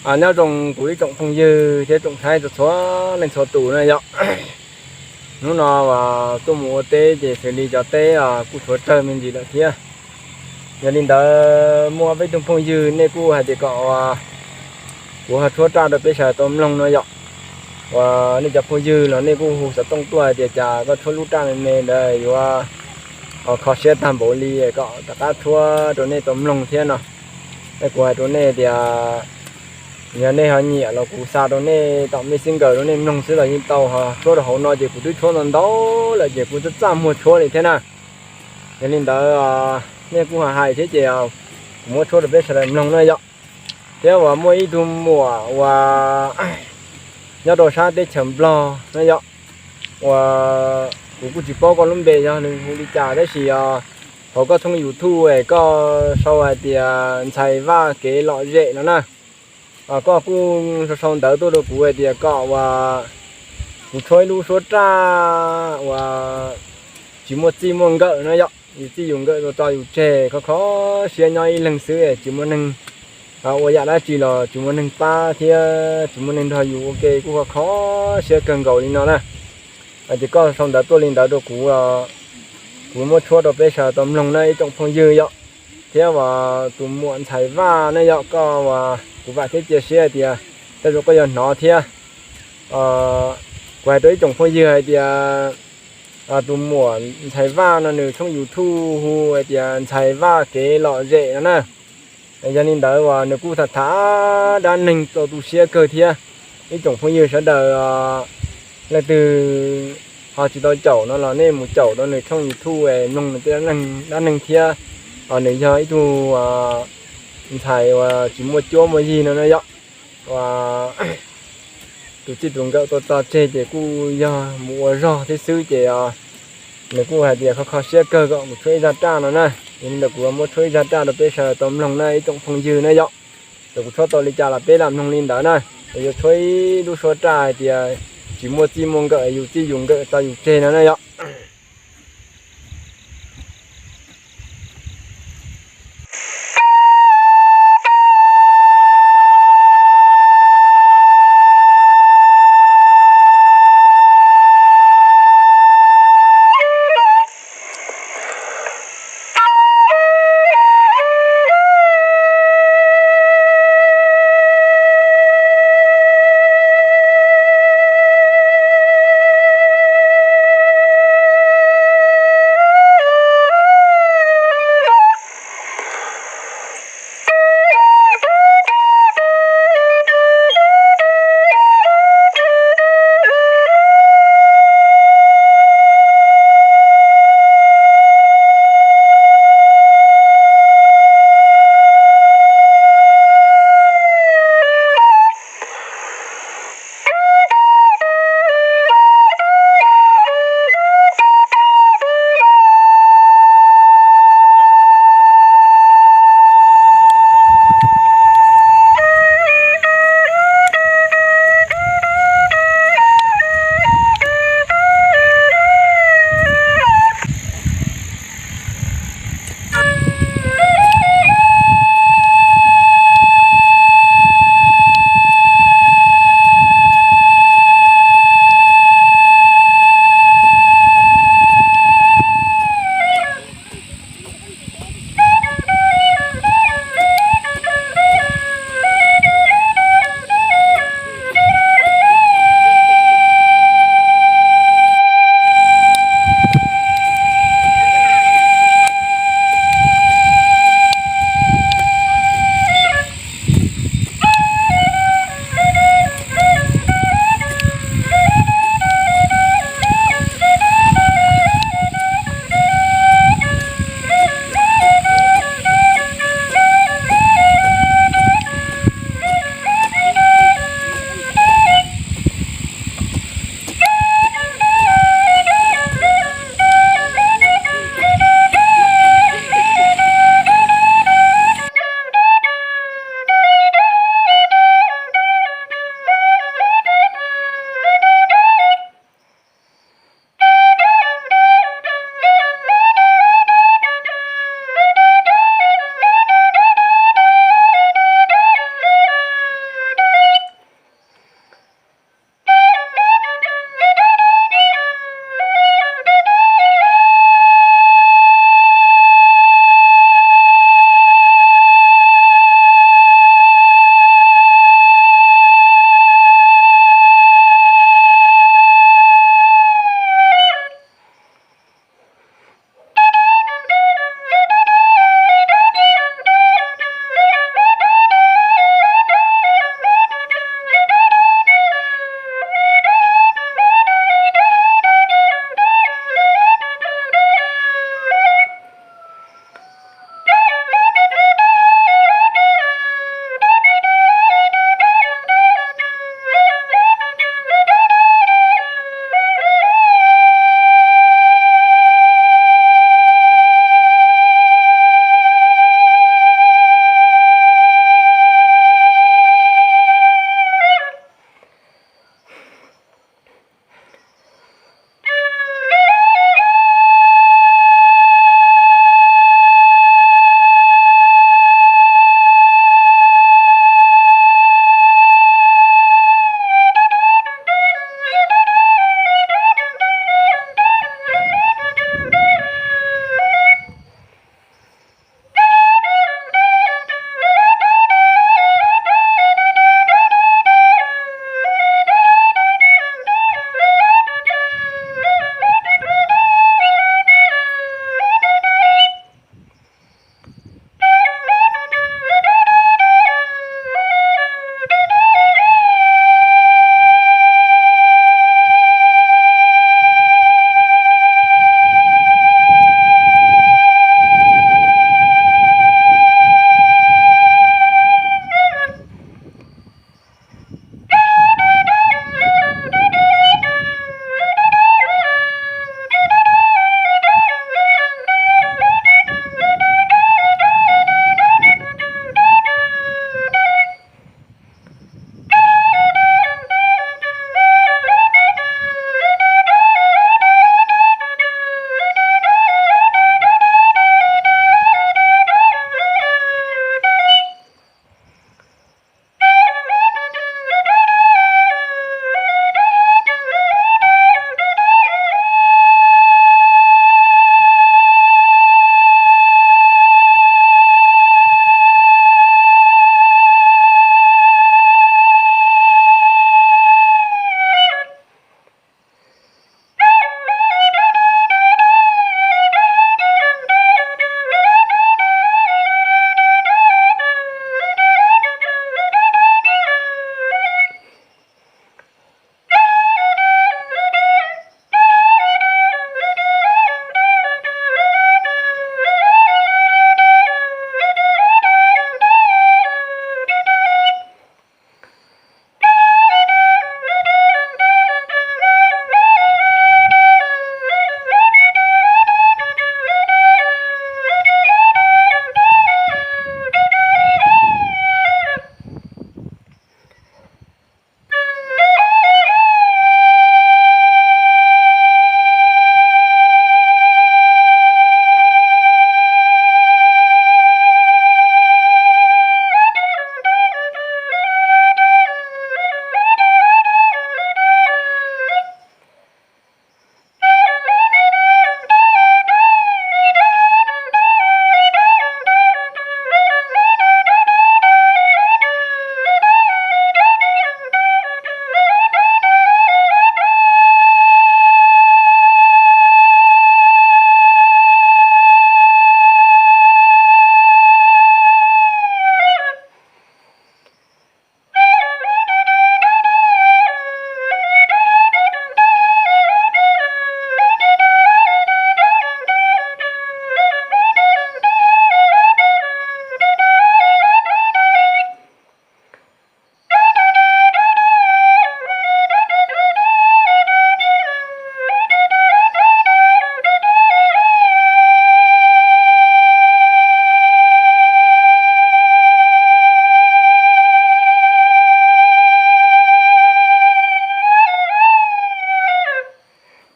Nyob zoo kuv ib tsoom phooj ywg thiab tsoom saib txhua leej txhua tus na yom. Hnub no uas tuaj mus ua teb ces xws li cov teb kuj tshuav tsawg me ntsis lawm thiab. Yog li ntawd muaj peb tug phooj ywg nej kuj hais tias kom kuv ho tshuab raj rau peb sawv daws tau mloog no yom. Uas nej cov phooj ywg los nej kuj hu xov tooj tuaj hais tias cas koj tshuab lub raj me me ntawd yuav kho siab tag npaum li, kom rov qab tshuab rau nej tau mloog thiab no. Es kuv hais rau nej tias yog nej ho nyiam los kuv xa rau nej tom Messenger rau nej mloog xwb los yeej tau, ho tshuab rau hauv no ces kuv twb tshuab ntau ntau lawm ces kuv twb txaj muag tshuab li thiab na. Yog li ntawd nej kuj ho hais thiab ces kuv muab tshuab rau peb sawv daws mloog na yom. Thiab uas muaj ib tug muam uas nyob rau sab teb chaws Nplog na yom, uas kuv kuj tsis paub koj lub npe yog nws hu li cas tab sis hauv koj tshooj YouTube es koj sau hais tias Ntxhais Vaj Kev Lom Zem no na. Koj kuj sau sau ntawv tuaj rau kuv hais tias kom uas kuv tshuab ib lub suab raj uas tsis muaj txij muaj nkawm no yom, yus txij yus nkawm tau tso yus tseg, kho kho siab nyob ib leeg xwb tsis muaj neeg ua yam dab tsi los tsis muaj neeg pab thiab tsis muaj neeg nrog yus ua ke, kuj kho kho siab kawg nkaus li no na. Ces koj sau ntawv tuaj li ntawd rau kuv, kuv muab tshuab rau peb sawv daws tau mloog na ib tsoom phooj ywg yom. Thiab uas tus muam Ntxhais Vaj ne yom, koj uas kuv vam thiab cia siab hais tias tej zaum koj yuav hnov thiab. Kuv hais rau ib tsoom phooj ywg hais tias tus muam Ntxhais Vaj no nws tshooj YouTube hu hais tias Ntxhais Vaj Kev Lom Zem no na. Yog li ntawd uas nws kuj tham tham dab neeg txaus tu siab kawg thiab. Ib tsoom phooj ywg sawv daws leej twg ho tsis tau caum no los nej mus caum rau nws tshooj YouTube es mloog nws tej dab neeg thiab. Nws yog ib tug ntxhais uas tsis muaj cuab muaj yig no na yom. Tus txij tus nkawm tau tso tseg ces kuj yog mus ua zog thiab xwb ces nws kuj hais tias kho kho siab kawg kom kuv tshuab ib zaj raj no na. Yog li ntawd kuv muab tshuab ib zaj raj rau peb sawv daws tau mloog na ib tsoom phooj ywg na yom. Thaum kuv tshuab tau li cas los peb lam mloog li ntawd na. Es yuav tshuab ib lub suab raj hais tias tsis muaj txij muaj nkawm, yus txij yus nkawm tso yus tseg no na yom.